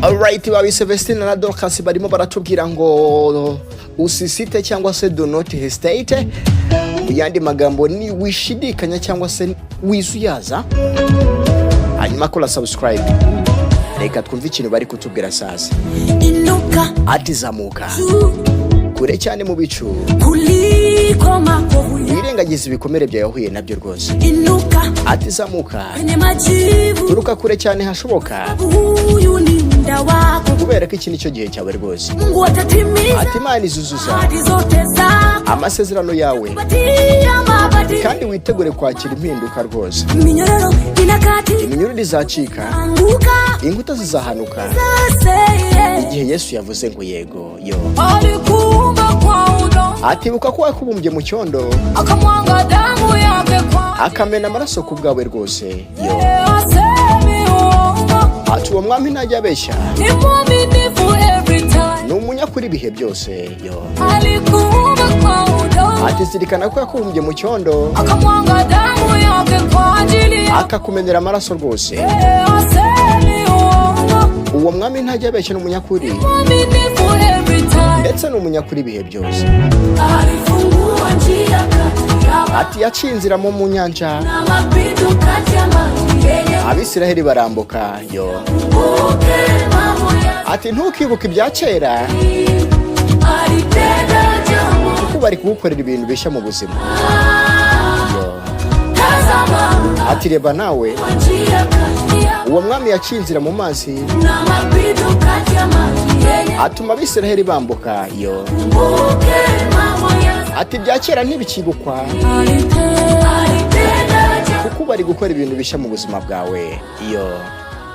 Alright, babi Celestina na Dorcas barimo baratubwira ngo usisite cyangwa se do not hesitate. Mu yandi magambo ni wishidikanya cyangwa se wizuyaza. Hanyuma kora subscribe. Reka twumve ikintu bari kutubwira sasa. Inuka Ati zamuka juu kure cyane mu bicu, kuliko makovu ya wirengagiza ibikomere byawe wahuye nabyo rwose. Inuka Ati zamuka kwenye majivu, turuka kure cyane hashoboka, huyu ni muda wako. Kubera ko iki nicyo gihe cyawe rwose. Mungu atatimiza Ati Imana izuzuza ahadi zote zako, amasezerano yawe, patia mabadiliko. kandi witegure kwakira impinduka rwose. Minyororo inakati Iminyururu izacika, anguka inkuta zizahanuka sasa, yeah. igihe Yesu yavuze ngo yego yo. Alikuumba kwa udongo, Atibuka ko wakubumbye mu cyondo, akamwanga damu yake kwa akamena amaraso ku bwawe rwose yo. Hasemi uongo, Ati uwo mwami ntajya abeshya, ni mwaminifu every time. ni umunyakuri ibihe byose yo. Alikuumba kwa udongo, Ati zirikana ko yakubumbye mu cyondo, akamwanga damu yake kwa ajili yako. Akakumenera amaraso rwose. Hasemi uongo, Uwo mwami ntajya abeshya, ni umunyakuri, mwaminifu every time. ndetse ni umunyakuri ibihe byose. Alifungua njia kati ya Ati yaciye inzira mu nyanja, na mapito kati ya maji yenye Abisiraheli barambuka yo. kumbuke mambo ya Ati ntukibuke ibya kera, alitenda jambo. Kuko bari kugukorera ibintu bishya mu buzima yo. Tazama Ati reba nawe, njia kati ya uwo mwami yaciye inzira mu mazi, na mapito kati ya maji yenye atuma Abisiraheli bambuka yo. kumbuke mambo ya Ati ibya kera ntibikibukwa, alitenda jambo. Kuko bari gukora ibintu bishya mu buzima bwawe yo.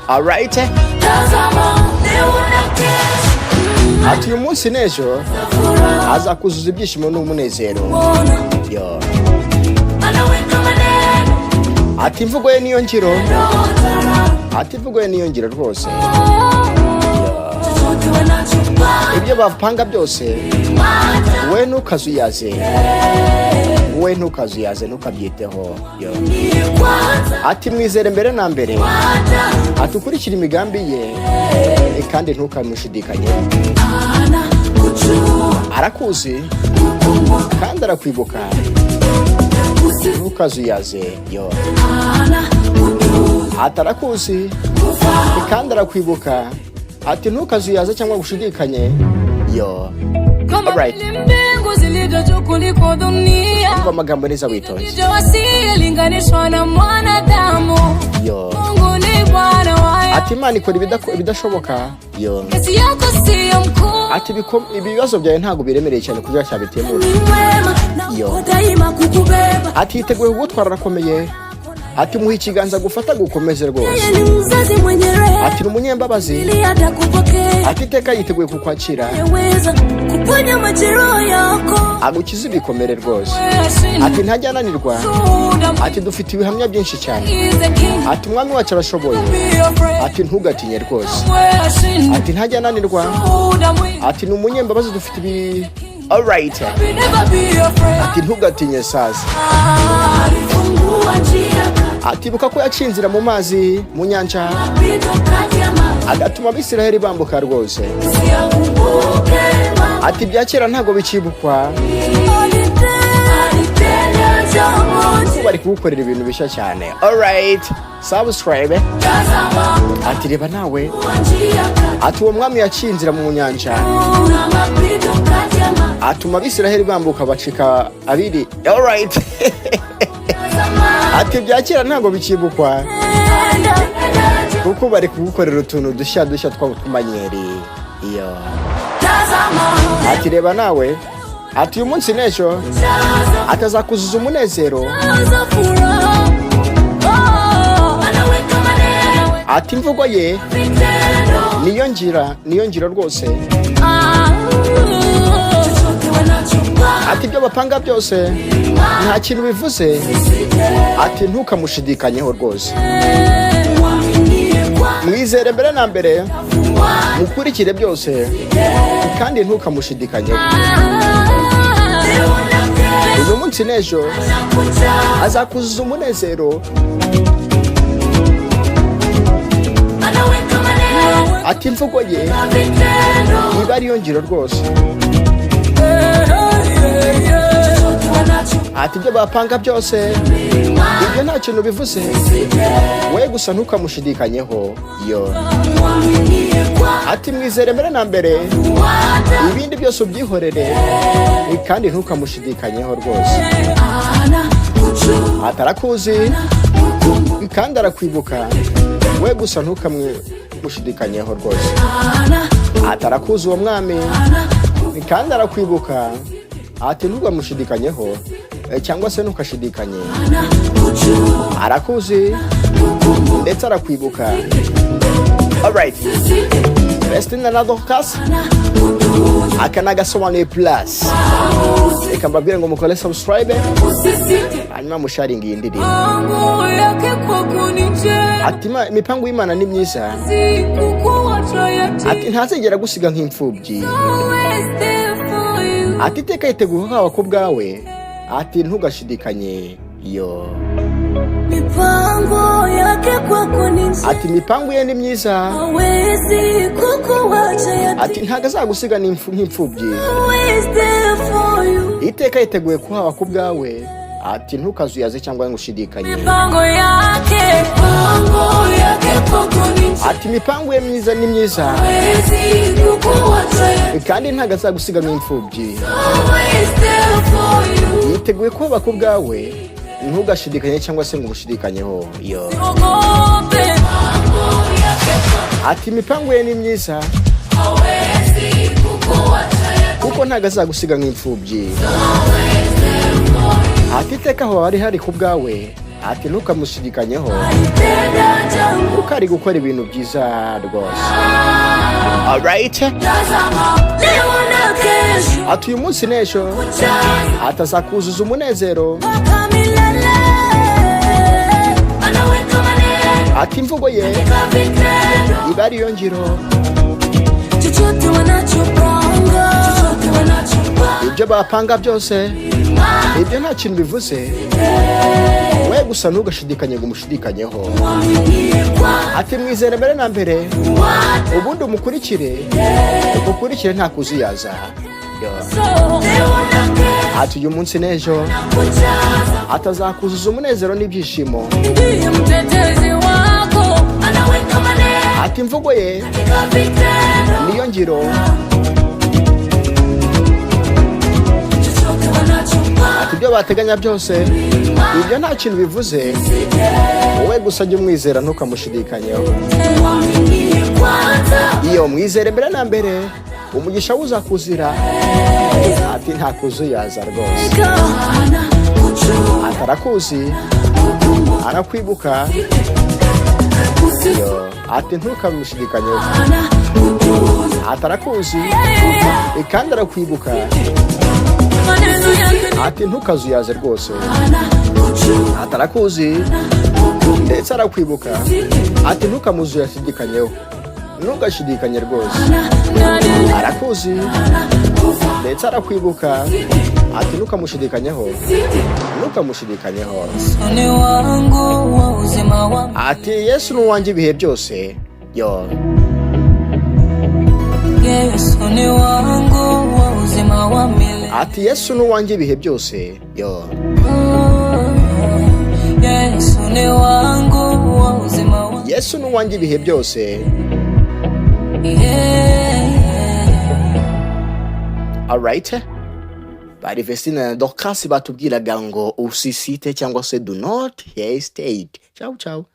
Alright. Tazama leo na kesho Ati uyu munsi n'ejo furaha azakuzuza ibyishimo n'umunezero Bwana yo. anaweka maneno Ati imvugo ye niyo ngiro. roho taratibu. Ati imvugo ye niyo ngiro rwose. Chochote wanachopanga Ibyo bapanga byose, we ntukazuyaze, we ntukazuyaze, ntukabyiteho yo. ni kwanza Ati mwizere mbere na mbere, hata ati ukurikire imigambi ye, kandi ntukamushidikanye. Ana kujua Arakuzi kukumbuka kandi arakwibuka, usi ntukazuyaze yo. ana kujua Ati arakuzi kufa kandi arakwibuka, ati ntukazuyaze cyangwa gushidikanye yo. Kama Alright. vile mbingu zilivyo juu kuliko dunia, Umva amagambo neza witonze. ndivyo asiyelinganishwa na mwanadamu. Yo. Mungu ni Bwana wa Ati Imana ikora ibidashoboka yo. kesi yako siyo mkuu. Ati ibibazo byawe ntabwo biremereye cyane kugira cyabitemura ni mwema na Yo. uko daima kukubeba. Ati yiteguye kugutwara, arakomeye. Ati muha ikiganza gufata gukomeze rwose. Yeye ni mzazi mwenye rehema Ati ni umunyembabazi. ili atakupokea Ati iteka yiteguye kukwakira, yaweza kuponya majeraha yako. Agukize ibikomere rwose. Ati ntajya ananirwa. Ati dufite ibihamya byinshi cyane. Ati umwami wacu arashoboye. Ati ntugatinye rwose. Ati ntajya ananirwa. Ati ni umunyembabazi, dufite ibi. Alright. Ati ntugatinye sasa. Alifungua njia kati Ati ibuka ko yaciye inzira mu mazi, mu nyanja, mapito kati ya maji agatuma Abisiraheli bambuka rwose. usiyakumbuke mambo Ati ibya kera ntabwo bikibukwa, alitenda jambo. Kuko bari kugukorera ibintu bishya cyane. Alright, subscribe. Tazama Ati reba nawe, njia kati ati uwo mwami yaciye inzira mu nyanja, na mapito kati ya maji atuma Abisiraheli bambuka bacika abiri. Alright. Ati ibya kera ntabwo bikibukwa, kuko bari kugukorera utuntu dushya dushya tw'utumanyeri iyo. Tazama Ati reba nawe, ati uyu munsi n'ejo atazakuzuza umunezero. Jaza furaha. Oh, anaweka maneno Ati imvugo ye vitendo niyo ngira, niyo ngiro rwose. Chochote wanachopanga Ati ibyo bapanga byose nta kintu bivuze. Ati ntukamushidikanyeho rwose. Mwaminie kwa Mwizere mbere na mbere, fuata mukurikire byose, kandi ntukamushidikanyeho. Leo na kesho Uyu munsi n'ejo nakujaza azakuzuza umunezero. Anaweka maneno. Ati imvugo ye Vitendo. iba ariyo ngiro rwose. Chochote wanacho Ati ibyo bapanga byose, ibyo nta kintu bivuze, we gusa ntukamushidikanyeho yo. Mwaminie kwa Ati mwizere mbere na mbere, wata ibindi byose ubyihorere, kandi ntukamushidikanyeho rwose. Ana kujua Ati arakuzi kandi arakwibuka, we gusa ntukamushidikanyeho rwose. Ana Ati arakuzi uwo mwami ana kandi arakwibuka. Ati ntukamushidikanyeho, cyangwa se ntukashidikanye. Ana kujua Arakuzi ndetse arakwibuka. Alright, Vestine na Dorcas, Ana kutuza aka ni agasobanuye plus. Reka mbabwire ngo mukore subscribe, Usisite hanyuma musharinga iyi ndirimbo. Mipango yake kwako ni njema, Ati imipango y'Imana ni myiza. Sikukuacha yatima. Ati ntazigera gusiga nk'imfubyi. Always there for you. Ati iteka yiteguye haba ku bwawe. Ati ntugashidikanye yo. Mipango yake kwako ni njema. Ati imipango ye ni myiza. Hawezi kukuacha yatima. Ati ntago azagusiga nk'imfubyi. Always there for you. Iteka yiteguye kuhaba ku bwawe. Ati ntukazuyaze cyangwa ngo ushidikanye. Mipango yake Mipango yake kwako ni njema. Ati imipango ye myiza ni myiza, Hawezi kukuacha yatima. kandi ntago azagusiga nk'imfubyi. Always there for you. Yiteguye kuhaba ku bwawe, ntugashidikanye cyangwa se ngo umushidikanyeho yo. Ogope. Ati imipango ye ni myiza, Hawezi kukuacha yatima. kuko ntago azagusiga nk'imfubyi. Ati iteka aho hari hari ku bwawe. Ati ntukamushidikanyeho, Alitenda jambo. kuko ari gukora ibintu byiza rwose. Alright. Tazama leo na kesho. Ati uyu munsi n'ejo Kujaza atazakuzuza umunezero. mpaka milele. Anaweka maneno Ati imvugo ye katika vitendo. iba ariyo ngiro. Chochote wanachopanga, chochote wanachopanga, Ibyo bapanga byose, ibyo nta kintu bivuze, we gusa ntugashidikanye ngo umushidikanyeho. Mwaminie kwa Ati mwizere mbere na mbere, wata ubundi umukurikire, umukurikire nta kuzuyaza yo. Leo na kesho Ati uyu munsi n'ejo kujaza atazakuzuza umunezero n'ibyishimo. Ndiye mtetezi wako. Anaweka maneno Ati imvugo ye katika vitendo. niyo ngiro. Chochote wanachopanga, Ati ibyo bateganya byose, ibyo nta kintu bivuze, wowe gusa jya umwizera ntukamushidikanyeho. Mwaminie kwanza. Iyo mwizere mbere na mbere, umugisha we uzakuzira. Ati nta kuzuyaza rwose. Ana kujua Ati arakuzi, arakwibuka yo. Ati ntukamushidikanyeho. Ana kutuza Ati arakuzi kandi arakwibuka. Maneno yake Ati ntukazuyaze rwose. Ana kujua Ati arakuzi ndetse arakwibuka. Ati ntukamuzuyashidikanyeho, ntugashidikanye rwose. Arakuzi ndetse arakwibuka. Ati ntukamushidikanyeho, ntukamushidikanyeho. ni wangu wa uzima wa Ati Yesu ni uwanjye ibihe byose yo. Yesu ni wangu wa uzima wa milele. Ati Yesu ni uwanjye ibihe byose yo. Yesu ni wangu wa uzima wa Yesu ni uwanjye ibihe byose. Yeah. Alright, bari Vestine na Dorcas batubwiraga ngo usisite cyangwa se do not hesitate. Ciao ciao.